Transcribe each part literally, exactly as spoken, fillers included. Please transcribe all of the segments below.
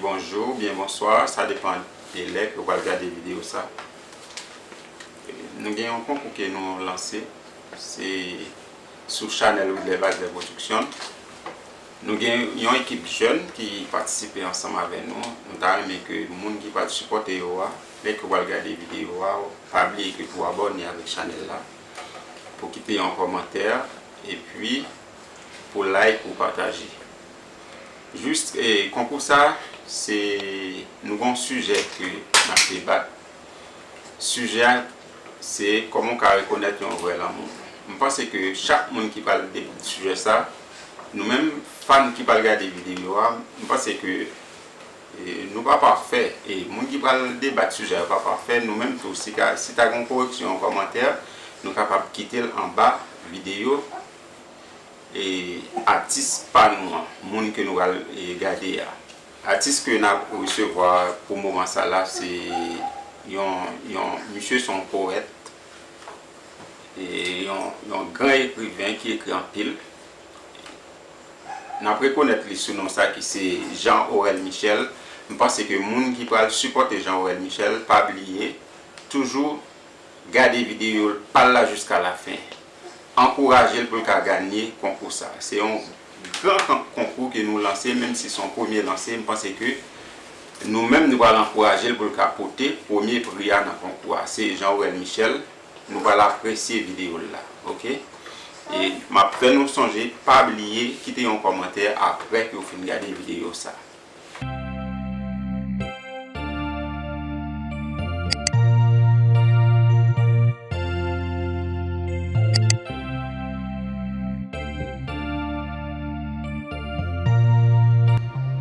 Bonjou oubyen bonswa, sa depann de lè ke w pral gade videyo sa. Nou gen yon konkou ke nou lanse, se sou chanèl Widley Valzè Production. Nou gen yon ekip jèn ki patisipe ansanm avè nou. Nou ta renmen ke moun ki pral sipòte yo a, lè ke w pral gade videyo a, pa bliye ke pou w abòne avèk chanèl la, pou kite yon kòmantè, epi pou like ou pataje. Jis, e, konkou sa, se, nou gon sijè ke n ap debat. Sijè a, se kòman w ka rekonèt yon vrè lanmou. M panse ke chak moun ki pral debat sijè sa, nou menm fan ki pral gade videyo a, m panse ke, e, nou pa pafè. E moun ki pral debat sijè a pa pafè, nou menm tou, si ka, si ta gen koreksyon, yon kòmantè, nou kapab kite l anba videyo e, atis pa nou an, moun ke nou pral, e, gade a. Atis ke n ap resevwa pou moman sa la, se yon, yon, misye se yon powèt, e, yon, yon gran ekriven ki ekri anpil. N ap rekonèt li sou non sa ki se Jean Aurel Michel. M panse ke moun ki pral sipòte Jean Aurel Michel, pa bliye, toujou gade videyo pa l la jiska lafen. Ankouraje l pou l ka ganye konkou sa. Se yon gran kon-, konkou ke nou lanse, menm si se yon premye lanse, m panse ke nou menm nou pral ankouraje l pou l ka pote premye pri a nan konkou a. Se Jean Aurel Michel, nou pral apresye videyo l la, oke? E m ap fè nou sonje, pa bliye kite yon kòmantè apre ke w fin gade videyo sa.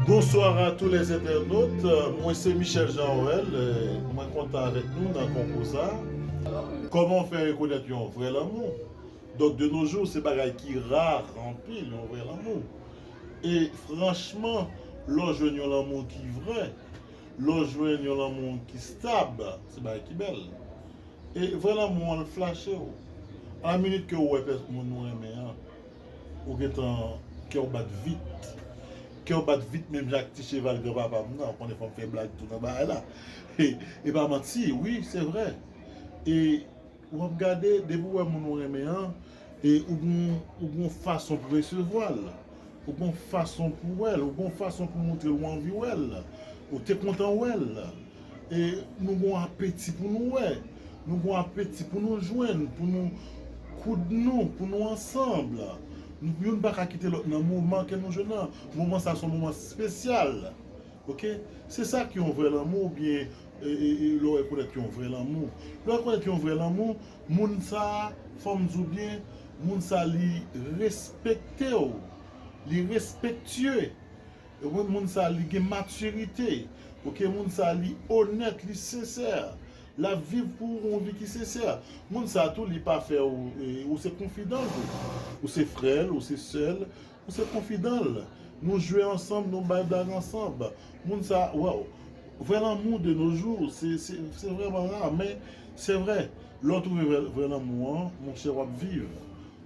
Bonsoir à tous les internautes. Mwen se Michel Jean Orel. Mwen kontan avèk nou nan konkou sa. Kòman w fè rekonèt yon vrè lanmou? Donk, de nos jours, se bagay ki ra anpil, yon vrè lanmou. E franchman, lè w jwenn yon lanmou ki vrè, lè w jwenn yon lanmou ki stab, se bagay ki bèl. E vrè lanmou an, l flache w. A la minit ke w wè pè-, moun ou renmen an, ou gentan, kè w bat vit. Kè w bat vit menm jan ak ti cheval granpapa m nan. Ou konnen fò m fè blag tou nan bagay la. E, e pa manti, wi, se vrè. E w ap gade, depi w wè moun ou renmen an, e ou gon, ou gon fason pou resevwa l, ou gon fason pou wè l, ou gon fason pou montre l ou anvi wè l, ou te kontan wè l. E nou gon apeti pou nou wè, nou gon apeti pou nou jwenn, pou nou koud nou, pou nou ansanm. Nou, youn pa ka kite lòt nan moman ke nou jwenn nan. Moman sa se yon moman espesyal. Oke? Se sa ki yon vrè lanmou oubyen e, e, e, lè w rekonèt yon vrè lanmou. Lè w rekonèt yon vrè lanmou, moun sa a, fò m di w byen, moun sa a li respekte w, li respektye. Ou konprann? Moun sa a li gen matirite. Oke? Moun sa a li onèt, li sensè. L ap viv pou ou yon vi ki sensè. Moun sa a tou, li pa fè w, e, ou se konfidan l tou. Ou se frè l, ou se sè l, ou se konfidan l. Nou jwe ansanm, nou bay blag ansanm. Moun sa, waw. Vrè lanmou de nos jours, se, se, se vrèman ra, men se vrè. Lè w twouve vrè, vrè lanmou an, monchè, w ap viv.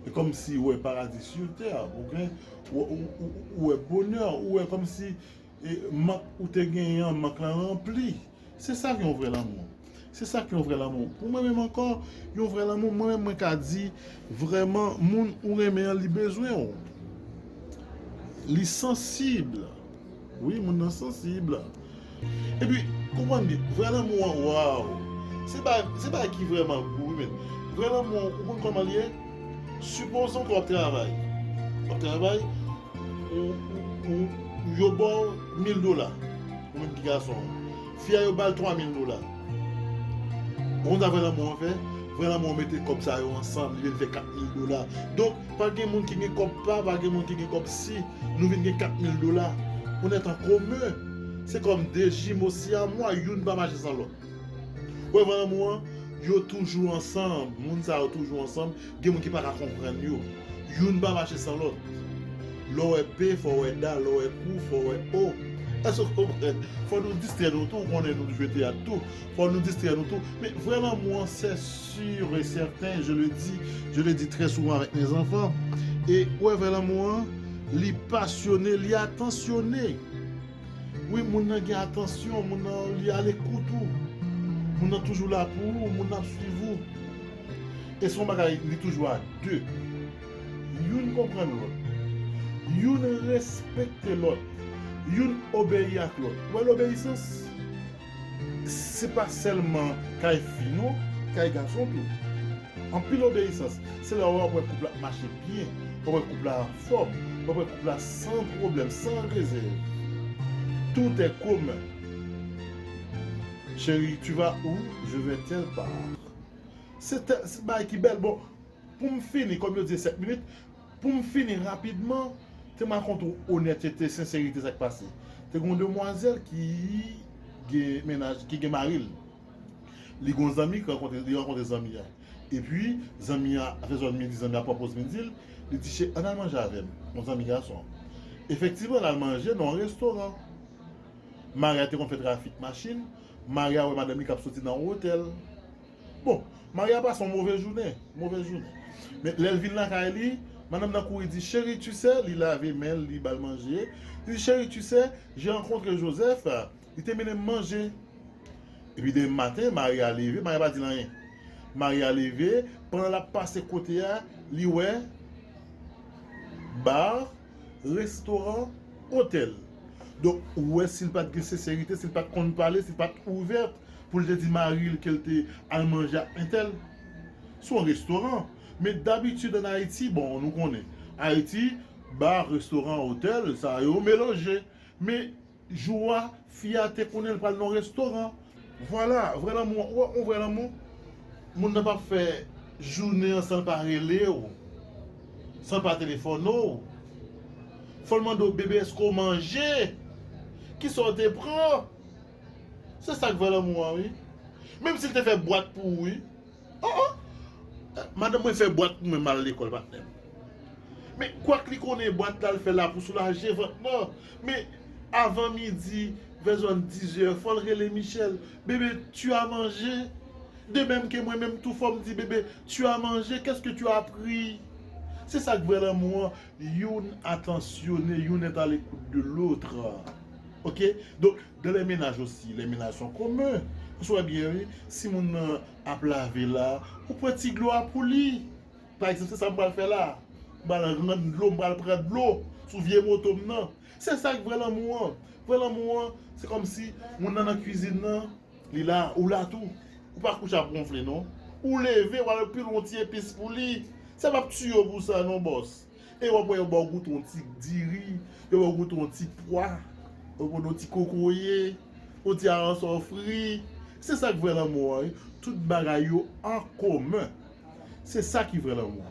E kòmsi ou wè paradi sur tè, ou gen, ou, ou, ou, ou wè bonè, ou wè kòmsi e, mank ou te genyen an, mank lan ranpli. Se sa k yon vrè lanmou. Se sa k yon vrè lanmou. Pou mwen menm ankò, yon vrè lanmou, mwen menm mwen ka di, vrèman, moun ou renmen an, li bezwen w. Li sansib. Wi, moun nan sansib. Epi, konprann byen, vrè lanmou an, waw! Se bagay, se bagay ki vrèman gou, wi, men. Vrè lanmou an, ou konn kòman l ye? Sipozon ke w ap travay. W ap travay, ou, ou, ou, yo ba w mil dola, ou menm ki gason an. Fi a, yo ba l twa mil dola. Ou konn sa vrè lanmou an fè? Vrè lanmou an mete kòb sa yo ansanm, li vin fè kat mil dola. Donk, pa gen moun ki gen kòb pa, pa gen moun ki gen kòb si, nou vin gen kat mil dola. On est en commun. Se kòm de jimo si a mwa, youn pa mache san lòt. Ou wè vrè lanmou an? Yo toujou ansanm. Moun sa yo toujou ansanm. Gen moun ki pa ka konprann yo. Youn pa mache san lòt. Lè w wè P, fò w wè Da, lè w wè kou, fò w wè O. Èske w konprann? Fò nou distrè nou tou, ou konnen nou jwe teyat tou. Fò nou distrè nou tou. Men vrè lanmou an, c'est sûr et certain, je le dis, je le dis très souvent avec mes enfants. E ou wè vrè lanmou an, li pasyone, li atansyone. Wi, moun nan gen atansyon, moun nan li alekout ou. Moun nan toujou la pou ou, moun nan ap swiv ou. E se yon bagay, li toujou a de. Youn konprann lòt. Youn respekte lòt. Youn obeyi ak lòt. Ou wè lobeyisans? Se pa sèlman kay fi non, kay gason tou. Anpil obeyisans. Se la w ap wè koup la ap mache byen, w ap wè koup la anfòm, w ap wè koup la san pwoblèm, san rezèv. Tout est commun. Chérie, tu vas où? Je vais telle part. Se tè- se bagay ki bèl. Bon, pou m fini, kòm yo di sèt minit, pou m fini rapidman, te m rakonte w onètete, senserite, sa k pase. Te gen yon demwazèl ki gen mennaj, ki gen mari l. Li gen yon zanmi ki rankontre, li rankontre zanmi a. Epi, zanmi a, apre zanmi, li di zanmi a pwopoze, li di l, li di, "Che, ann al manje avè m," yon zanmi gason. Efektivman, l al manje nan yon restoran. Mari a te konn fè trafik machin, mari a wè madanm li k ap soti nan yon otèl. Bon, mari a pase yon move jounen, move jounen. Men lè l vin lakay li, madanm nan kouri di, "Chérie, tu sais," li lave men l, li ba l manje. Li di, "Chérie, tu sais, j'ai rencontré Joseph, li te mennen m manje." Epi demen maten, mari a leve, mari a pa di l anyen. Mari a leve, pandan l ap pase kote a, li wè bar, restoran, otèl. Donk, ou wè, si l pa t gen senserite, si l pa t konn pale, si l pa t ouvè pou l te di mari l ke l te al manje ak entèl, se yon restoran. Men dabitid ann Ayiti, bon, nou konnen, Ayiti, bar, restoran, otèl, sa yo melanje. Men jou a, fi a te konnen l pral nan yon restoran. Vwala, vrè lanmou an. Ou wè, yon vrè lanmou, moun nan p ap fè jounen an san l pa rele w, san l pa telefòne w. Fò l mande w, "Bebe, èske w manje? Kisa w te pran?" Se sa k vrè lanmou an, wi. Menm si l te fè bwat pou ou, wi. Oh, oh. Madanm mwen fè bwat pou mwen, m al lekòl, patnè m. Men kwak li konnen bwat la l fè la pou soulaje vant nan. Men avan midi, vè zòn dizè, fò l rele Michel, "Bebe, tu as mangé?" De même que mwen menm tou, fò m di, "Bebe, tu as mangé? Qu'est-ce que tu as pris?" Se sa k vrè lanmou an. Youn atansyone, youn est à l'écoute de l'autre. Ok? Donk, dans les ménages aussi, les ménages sont communs. Ou wè byen, wi, si moun nan ap lave la, ou pran ti dlo a pou li. Pa egzanp, se sa m pral fè la. M pral rann dlo, m pral pran dlo sou vye moto m nan. Se sa k vrè lanmou an. Vrè lanmou an, se kòmsi moun nan nan kwizin nan, li la, ou la tou. Ou pa kouche ap wonfle, non. Ou leve, w al pile yon ti epis pou li. Se p ap tiye w pou sa, non, bòs. E w ap wè yo ba w goute yon ti diri, yo ba w goute yon ti pwa, yo ba w yon ti kokoye, yon ti aransò fri. Se sa k vrè lanmou an, wi. Tout bagay yo an komen. Se sa ki vrè lanmou an.